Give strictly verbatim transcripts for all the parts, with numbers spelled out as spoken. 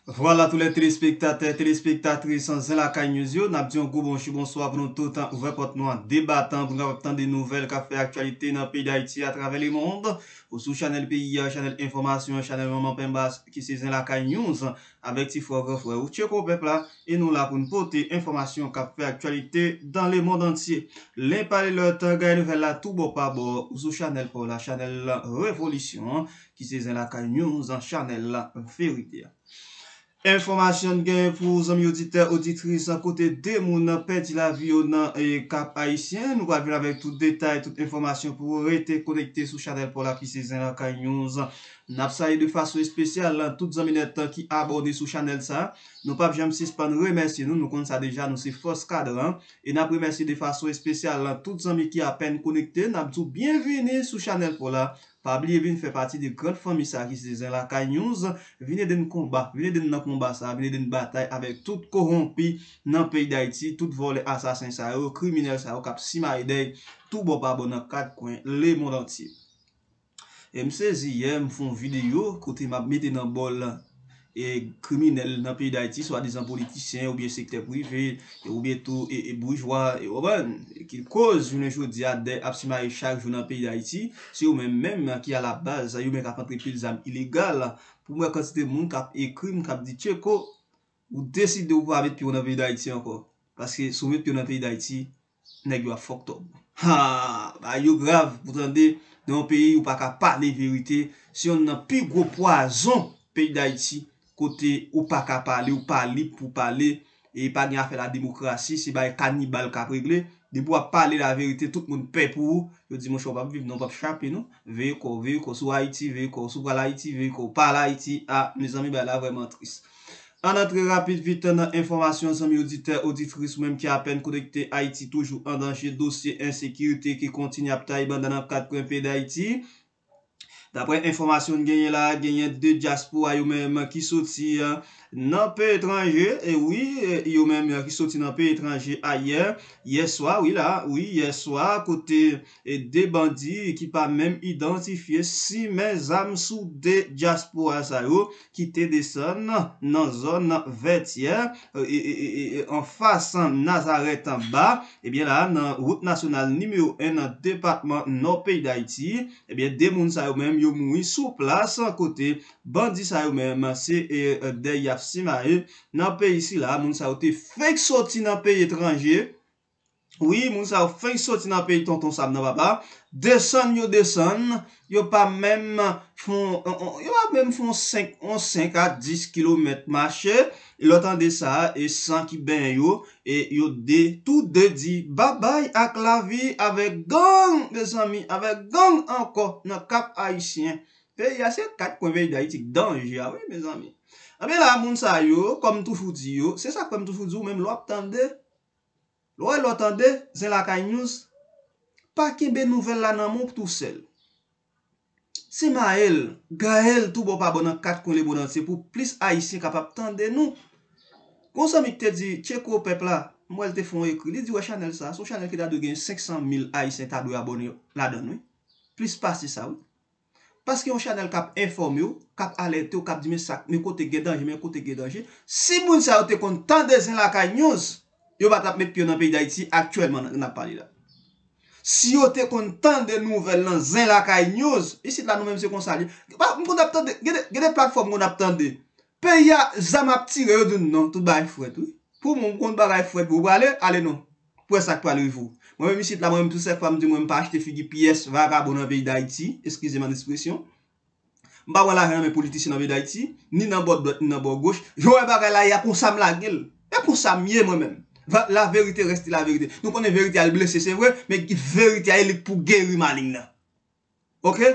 Vwala, tout lè telespektatè, telespektatris Zen Lakay News yo, n ap di yon gwo bonjou, bonswa pou nou tout. Ouvè pòt nou an de batan pou nou kapab tande nouvèl k ap fè aktyalite nan peyi Dayiti, atravè lemond, ou sou chanèl peyi a, chanèl enfòmasyon, chanèl manman penba ki se Zen Lakay News, avèk ti frè gran frè ou Tcheko pèp la, e nou la pou n pote enfòmasyon k ap fè aktyalite dans le monde entier. Len pa le lòt, gaye nouvèl la tou bò pa bò, ou sou chanèl pa w la, chanèl revolisyon an, ki se Zen Lakay News, chanèl verite a. Enfòmasyon n gen pou zanmi oditè, oditris, kote de moun pèdi lavi yo nan e, Kap Ayisyen. Nou pral vin avèk tout detay, tout enfòmasyon pou w rete konekte sou chanèl pa w la ki se Zen Lakay News. N ap salye de fason espesyal tout zanmi nèt ki abòne sou chanèl sa. Nou p ap janm sispann remèsye nou, nou konn sa deja, nou se fòs kadran. E n ap remèsye de fason espesyal tout zanmi ki apèn konekte, n ap di w byenvini sou chanèl pa w la. Pa bliye vin fè pati de gran fanmi sa ki se Zen Lakay News. Vin ede n konba, vin ede n nan konba sa, vin ede n batay avèk tout kowonpi nan peyi Dayiti, tout vòlè asasen sa yo, kriminèl sa yo k ap simaye dèy tou bò pa bò nan kat kwen lemond antye. E m sezi yè, m fè yon videyo kote m ap mete nan bòl e kriminèl nan peyi Dayiti, swadizan politisyen oubyen sektè prive, e oubyen tou e, e boujwa, e w konprann, ki koz jounen jodi a dèy ap simaye chak jou nan peyi Dayiti. Se yo menm menm ki alabaz, yo menm k ap antre pil zam ilegal. Pou m wè kantite moun k ap ekri m, k ap di, Tcheko, ou deside ou pa met pye w nan peyi Dayiti ankò. Paske si w met pye w nan peyi Dayiti, nèg yo ap fucked up. Ha! Bagay yo grav pou tande nan yon peyi ou pa ka pale verite. Se youn nan pi gwo pwazon peyi Dayiti, kote ou pa ka pale, ou pa lib pou pale, e pa gen afè la demokrasi, se bagay kanibal k ap regle. Depi w ap pale laverite, tout moun pè pou ou. Yo di, monchè, w p ap viv non, w p ap chape non. Veye kò w, veye kò w. Si w Ayiti, veye kò w. Si w pral Ayiti, veye kò w. Pa al Ayiti, a, mezanmi, bagay la vrèman tris. Ann antre rapid vit nan enfòmasyon, zanmi oditè, oditris, ou menm ki apèn konekte. Ayiti toujou an danje, dosye ensekirite ki kontinye ap taye banda nan kat kwen peyi Dayiti. Daprè enfòmasyon n genyen la, genyen de dyaspora yo menm ki soti nan peyi etranje, e wi, e yo menm ki soti nan peyi etranje ayè, yè swa, wi la, wi, yè swa, kote e de bandi ki pa menm idantifye simen zam sou de dyaspora sa yo ki te desann nan zòn Vètyè, e, e, e, e, e, anfas Nazarèt Ba, ebyen la, nan wout nasyonal nimewo en nan depatman Nò peyi Dayiti, ebyen, de moun sa yo menm, yo mouri sou plas, kote bandi sa yo menm, se, e, e, dèy y ap simaye nan peyi sila. Moun sa yo te fenk soti nan peyi etranje, wi, moun sa yo fenk soti nan peyi tonton Sam nan papa. Desann yo desann, yo pa menm fon, on, on, yo pa menm fon senk, on senk a dis kilomèt mache. Lè w tande sa, e san ki benyen yo, e yo de, tou de di babay ak lavi avèk gang, mezanmi, avèk gang ankò nan Kap Ayisyen. Peyi a se kat kwen peyi Dayiti k danje a, wi, mezanmi. Ebyen la, moun sa yo, kòm m toujou di yo, se sa k fè m toujou di w, menm lè w ap tande, lè w wè lè w tande, Zen Lakay News, pa kenbe nouvèl la nan men w tousèl. Se Maël, Gaël, tou bò pa bò nan kat kwen lemond antye pou plis Ayisyen kapab tande nou. Gon zanmi ki te di, Tcheko pèp la, m wè l te fè yon ekri, li di, wè chanèl sa, se yon chanèl ki ta dwe gen senk san mil Ayisyen ta dwe abòne ladan l, wi. Plis pase sa, wi. Paske yon chanèl k ap enfòme w, k ap alète w, k ap di, men sa, men kote gen danje, men kote gen danje. Si moun sa yo te konn tande Zen Lakay News, yo pa t ap met pye yo nan peyi Dayiti aktyèlman n ap pale la. Si yo te konn tande nouvèl nan Zen Lakay News, isit la nou menm se konsa li. Pa, m konn ap tande, gen de, gen de platfòm m konn ap tande. Peyi a, zam ap tire, yo di w non, tout bagay frèt, wi. Pou mwen, m konn bagay frèt, pou w prale, ale non. Pou wè sa k pral rive w. Mwen menm isit la, mwen menm tou sèk fwa m di mwen m pa achte figi pyès vagabon nan peyi Dayiti, eskize m an ekspresyon. M pa pran lajan nan men politisyen nan peyi Dayiti, ni nan bò dwat, ni nan bò goch. Yo wè bagay la, y a konsa m lage l. E konsa m ye mwen menm. Va, la vérité reste la vérité. Nou konnen verite a l blese, se vre, men verite a e li k pou geri maleng nan. Oke?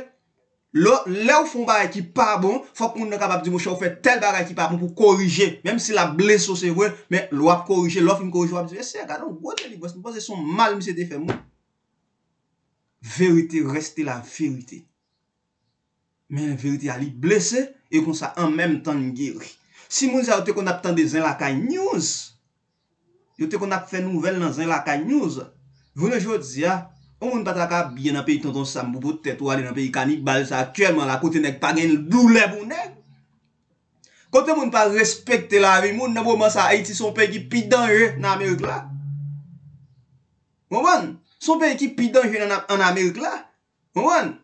Lè, lè w fè yon bagay ki pa bon, fòk moun nan kapab di, monchè, ou fè tèl bagay ki pa bon pou korije. Menm si l ap blese w, se vre, men lè w ap korije, lè w fin korije, w ap di, mesye, gade yon gwo delivrans, m panse se yon mal misye te fè m, wi. Verite reste la verite. Men verite a li blese, e konsa an menm tan n geri. Si moun sa yo te konn ap tande Zen Lakay News, yo te konn ap fè nouvèl nan Zen Lakay News, jounen jodi a, yon moun pa ta ka byen nan peyi tonton Sam pou pot tèt ou ale nan peyi kanibal sa aktyèlman la, kote nèg pa gen doulè pou nèg. Kote moun pa respekte lavi moun nan moman sa, Ayiti se yon peyi ki pi danje nan Amerik la. Konprann? Se yon peyi ki pi danje nan, an Amerik la. Konprann?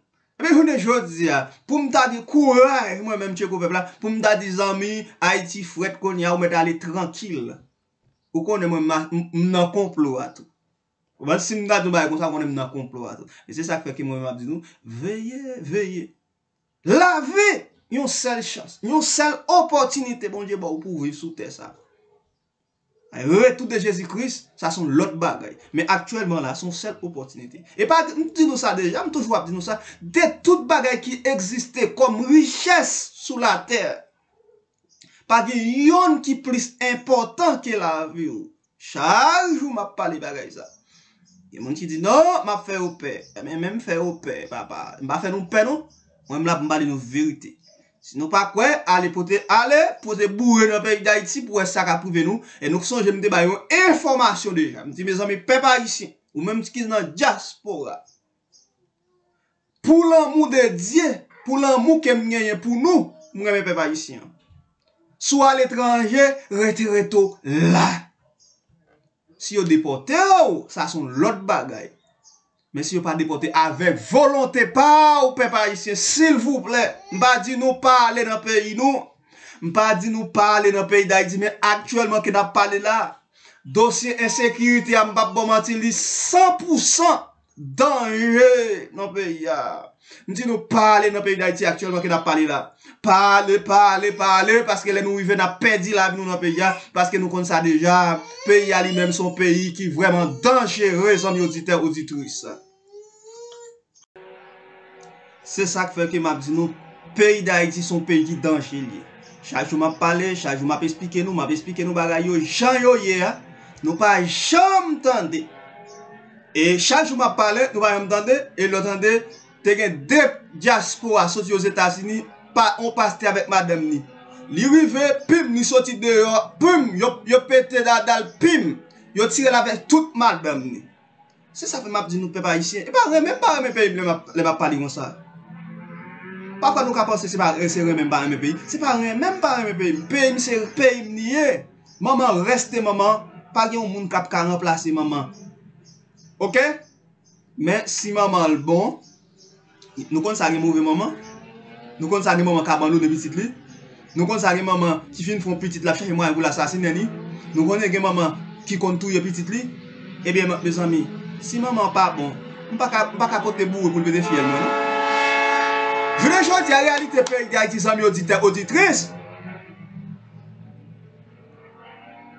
Ebyen, jounen jodi a, pou m ta gen kouraj, mwen menm Tcheko Pèp la, pou m ta di zanmi, Ayiti frèt kounye a, ou mèt ale trankil. Ou konnen mwen, m, m nan konplo a tou. Konprann? Si m ta di yon bagay konsa, ou konnen m nan konplo a tou. E se sa k fè ke mwen menm ap di nou, veye, veye. Lavi, yon sèl chans, yon sèl opòtinite Bondye ba w pou w viv sou tè sa. Retou de Jezi Kris, sa se yon lòt bagay. Men aktyèlman la, se yon sèl opòtinite. E pa, m di nou sa deja, m toujou ap di nou sa, de tout bagay ki egziste kòm richès sou latè, pa gen yonn ki plis enpòtan ke lavi w. Chak jou m ap pale bagay sa. Gen moun ki di, "Non, m ap fè yo pè." Ebyen, men m fè yo pè, papa. M pa fè nou pè, non. Mwen, m la pou m pale nou verite. Si nou pa kwè, ale pote, ale pote boure nan peyi Dayiti pou wè sa k ap rive nou. E nou sonje m te bay yon enfòmasyon deja. M di, mezanmi, pèp ayisyen, ou menm ki nan dyaspora, pou lanmou de Dye, pou lanmou ke m genyen pou nou, m renmen pèp ayisyen an. Si w aletranje, rete, rete w la. Si yo depòte w, sa se yon lòt bagay. Men si yo pa depòte avèk volonte pa w, pèp ayisyen, silvouplè, m pa di nou pa ale nan peyi nou. M pa di nou pa ale nan peyi Dayiti, men aktyèlman ke n ap pale la, dosye ensekirite a, m p ap ba w manti, li san pou san danje nan peyi a. M di nou pa ale nan peyi Dayiti aktyèlman ke n ap pale la. Pa ale, pa ale, pa ale, paske lè nou rive, n ap pèdi lavi nou nan peyi a, paske nou konn sa deja, peyi a li menm se yon peyi ki vrèman danjere, zanmi oditè, oditris. Se sa k fè ke m ap di nou, peyi Dayiti se yon peyi ki danje li ye. Chak jou m ap pale, chak jou m ap esplike nou, m ap esplike nou bagay yo jan yo ye a. Nou pa janm tande. E chak jou m ap pale, nou pa janm tande, e lè w tande, te gen de dyaspora soti Ozetazini, pa, yon pastè avèk madanm ni. Li rive, pim, li soti deyò, pim, yo, yo pete dada l, pim, yo tire l avèk tout madanm ni. Se sa fè m ap di nou, pèp ayisyen, e pa renmen m pa renmen peyi m lè m ap, lè m ap pale konsa. Pafwa nou ka panse se pa, se renmen m pa renmen peyi. Se pa renmen m pa renmen peyi m. Peyi m se peyi m li ye. Manman reste manman. Pa gen yon moun k ap ka ranplase manman. Oke? Men si manman l bon, nou konn sa gen move manman. Nou konn sa gen manman k abandone pitit li. Nou konn sa gen manman ki fin fè yon pitit l ap chache mwayen pou l asasinen li. Nou konnen gen manman ki konn touye pitit li. Ebyen, mezanmi, si manman an pa bon, m pa ka, m pa ka pote boure pou l pete fyèl mwen, non. Jounen jodi a, reyalite peyi Dayiti, zanmi oditè, oditris,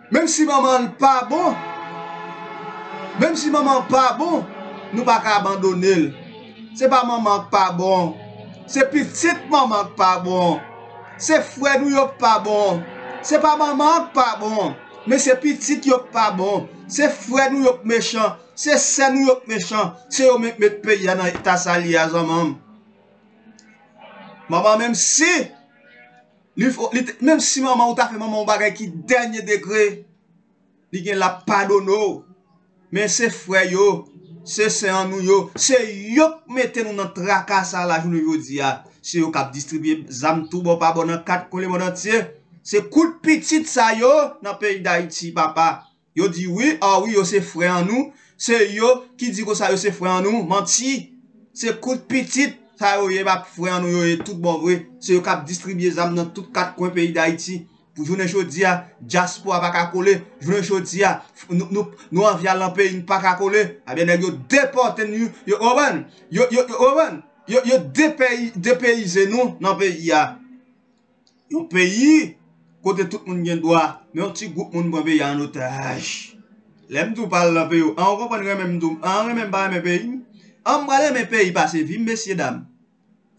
menm si manman l pa bon, menm si manman l pa bon, nou pa ka abandone l. Se pa manman k pa bon. Se pitit manman k pa bon. Se frè nou yo k pa bon. Se pa manman k pa bon. Men se pitit yo k pa bon. Se frè nou yo k mechan. Se sè nou yo k mechan. Se yo menm k met peyi a nan eta sa l ye a, zanmanm. Manman, menm si li, li te, menm si manman ou ta fè manman yon bagay ki dènye degre, li gen l ap padone w. Men se frè yo, se sè an nou yo, se yo k mete nou nan traka sa la jounen jodi a. Se yo k ap distribye zam tou bò pa bò nan kat kwen lemond antye. Se kout pitit sa yo nan peyi Dayiti, papa. Yo di wi, a wi, yo se frè an nou. Se yo ki di konsa yo se frè an nou. Manti. Se kout pitit sa yo ye, pa frè an nou yo ye tout bon vre. Se yo k ap distribye zam nan tout kat kwen peyi Dayiti. Pou jounen jodi a, dyaspora pa ka kole. Jounen jodi a, nou, nou, nou anvi al nan peyi n pa ka kole. Ebyen, nèg yo depòte n, yo, yo, konprann? Yo, yo, yo, konprann? Yo, yo depeyi, depeyize nou nan peyi a. Yon peyi kote tout moun gen dwa, men yon ti gwoup moun pran peyi a an otaj. Lè m di w pa al nan peyi w, an w konprann renmen m di w, an renmen m pa renmen peyi m? An m pral renmen peyi pase vi m, mesye dam?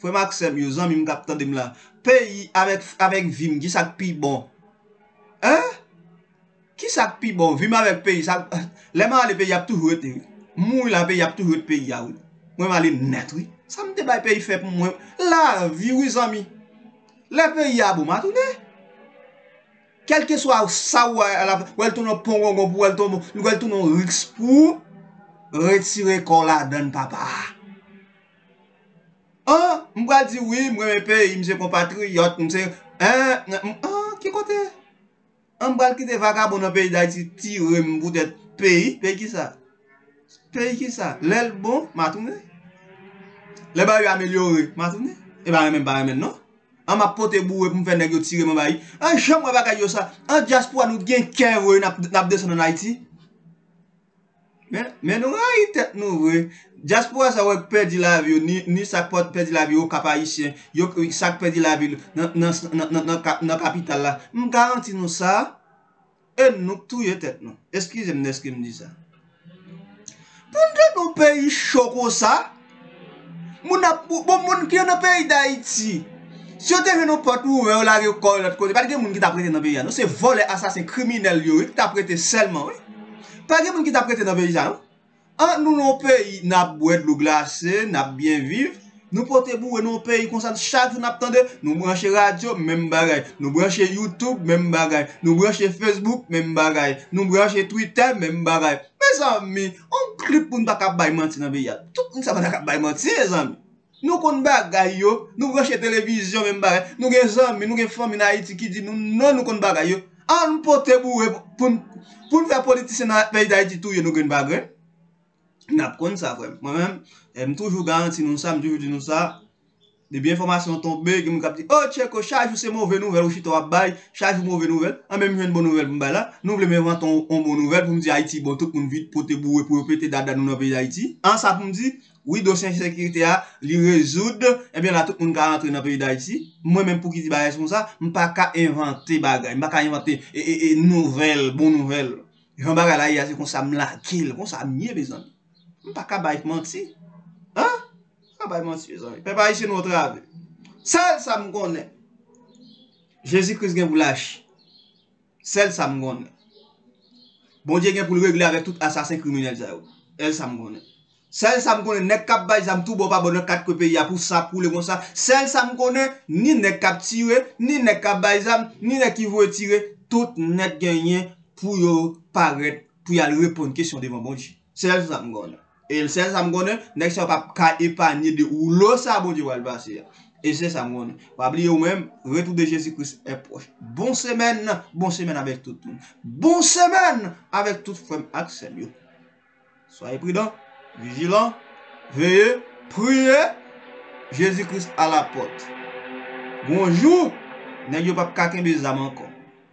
Frè m ak sè m yo, zanmi m k ap tande m la, peyi avèk, avèk vi m, kisa k pi bon? Hein? Kisa k pi bon? Vi m avèk peyi, sa, lè m ale peyi ap toujou rete wi. M mouri la, peyi ap toujou rete peyi a wi. Mwen m ale nèt wi. Sa m te bay peyi fè pou mwen? Lavi wi zanmi. Lè peyi a bon, m a tounen. Kèlkeswa sa w wè, w wè l tounen yon pongongon pou w wè l tounen, w wè l tounen yon riks pou w, retire kò w ladan l, papa. An, m pral di wi, m renmen peyi m, se konpatriyòt m, se, Eh, m- ah, ki kote? An m pral kite vagabon nan peyi Dayiti tire m poutèt peyi. Peyi kisa? Peyi kisa? Lè l bon, m a tounen. Lè bagay yo amelyore, m a tounen. E pa renmen, m pa renmen, non. An m ap pote boure pou m fè nèg yo tire m anba yi. An janm wè bagay yo sa. An dyaspora nou gen kè vre, n ap, n ap desann ann Ayiti. Men, men nou rayi tèt nou vre. Dyaspora sa wè k pèdi lavi yo, ni, ni sa k pèdi lavi yo Okap Ayisyen, yo, sa k pèdi lavi yo nan, nan, nan, nan, nan ka- nan kapital la. M garanti nou sa, e nou k touye tèt nou. Eskize m dèske m di sa. Pou n te nan yon peyi cho konsa, moun ap, bon, moun ki nan peyi Dayiti, si yo te jwenn yon pòt ouvè, yo lage kò yo lòt kote, pa t gen moun ki t ap rete nan peyi a, non. Se vòlè, asasen, kriminèl yo, wi, ki t ap rete sèlman, wi. Pa gen moun ki t ap rete nan peyi sa, non. An nou nan yon peyi, n ap bwè dlo glase, n ap byen viv. Nou pote boure nan yon peyi konsa, chak jou n ap tande, nou branche radyo, menm bagay. Nou branche YouTube, menm bagay. Nou branche Facebook, menm bagay. Nou branche Twitter, menm bagay. Mezanmi, on klip moun pa ka bay manti nan peyi a. Tout moun sa pa ta ka bay manti, mezanmi. Nou konn bagay yo, nou branche televizyon, menm bagay. Nou gen zanmi, nou gen fanmi nan Ayiti ki di nou non, nou konn bagay yo. An nou pote boure pou n, pou n fè politisyen nan peyi Dayiti touye nou grenn pa grenn. N ap konn sa, frè m. Mwen menm, eh, m toujou garanti nou sa, m toujou di nou sa. Depi enfòmasyon tonbe, gen moun k ap di, "Oh, Tcheko, chak jou se move nouvèl ou chita w ap bay, chak jou move nouvèl." An menm jwenn bon nouvèl pou m bay la. Nou vle m envante on, on bon nouvèl pou m di Ayiti bon, tout moun vit pote boure pou yo pete dada nou nan peyi Dayiti. An sa pou m di, wi, dosye ensekirite a, li rezoud, ebyen la tout moun ka rantre nan peyi Dayiti. Mwen menm pou ki di bagay konsa, m pa ka envante bagay, m pa ka envante e, e, e, nouvèl, bon nouvèl. Jan bagay la ye a, se konsa m lage l, konsa m ye, mezanmi. M pa ka bay manti. An? M pa ka bay manti, mezanmi. Pèp ayisyen nou antrave. Sèl sa m konnen. Jezi Kris gen pou l aji. Sèl sa m konnen. Bondye gen pou l regle avèk tout asasen kriminèl sa yo. Sèl sa m konnen. Sèl sa m konnen, nèg k ap bay zam tou bò pa bò nan kat kwen peyi a pou sa koule konsa. Sèl sa m konnen, ni nèg k ap tire, ni nèg k ap bay zam, ni nèg ki voye tire, tout nèt genyen pou yo parèt, pou y al reponn kesyon devan Bondye. Sèl sa m konnen. E sèl sa m konnen, nèg sa yo p ap ka epanye de woulo sa Bondye pral pase a. E se sa m konnen. Pa bliye ou menm, retou de Jezi Kris è pwòch. Bon semèn, bon semèn avèk tout moun. Bon semèn avèk tout frè m ak sè m yo. Soyez prudents, vigilants, veillez, priez, Jezi Kris a la pòt. Gon jou, nèg yo p ap ka kenbe zam ankò.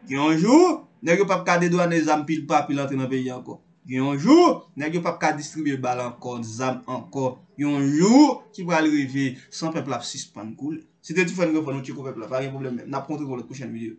Gen yon jou, nèg yo p ap ka dedwane zam pil pa pil antre nan peyi ankò. Gen yon jou, nèg yo p ap ka distribye bal ankò, zam ankò. Gen yon jou ki pral rive, san pèp la ap sispann koule. Si te ti frè n gen fò nou tcheko pèp la, pa gen pwoblèm menm. N ap kontre pou lòt pwochèn videyo.